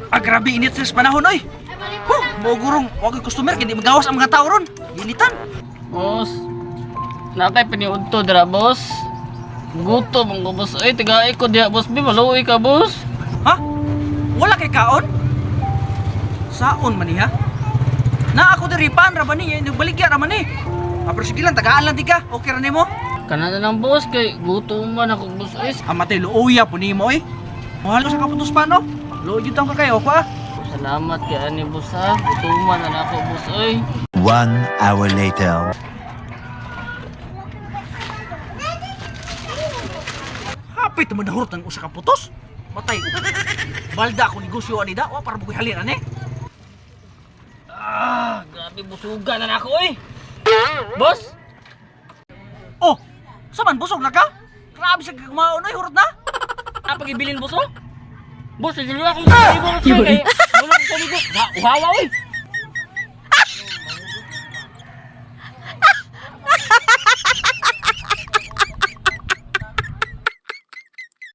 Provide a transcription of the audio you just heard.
Ah, grabe init sa panahon oy. Huh, mo gurong wa koy customer kay di magawas ang mga tao ron. Ginitan. Boss, nakay piniudto dira, boss. Gutom ang ko, boss. Ay, tigaay ko diha, boss. Bi, maluoy ka, boss. Ha? Wala kay kaon? Saon man ni ha? Na ako diri pan ra ba ni? Nagbaligya ra man ni. Ah, pero sige lang, tagaan lang di ka. Okay ra nimo? Kana na lang, boss, kay gutom man ako, boss. Ay, Amatay luoya po nimo oy. Mahal ko sa kaputos pa no. Luoy jud ka kayo ko ah. Salamat kay ani, boss, ha. Gutoman na ako, boss. Ay. 1 hour later. Hapit man nahurot ang usa ka putos. Matay. Balda ako negosyo ani da, wa para bukoy halin ani. Ah, grabe busuga na ako, eh. Boss, Oh, saman busog na ka? Grabe sa kumaon oy, hurot na. ah, pagibilin, boss, oh. Boss, sige lang akong kalibo, boss. Kay, wala akong kalibo. Uhawa, oy.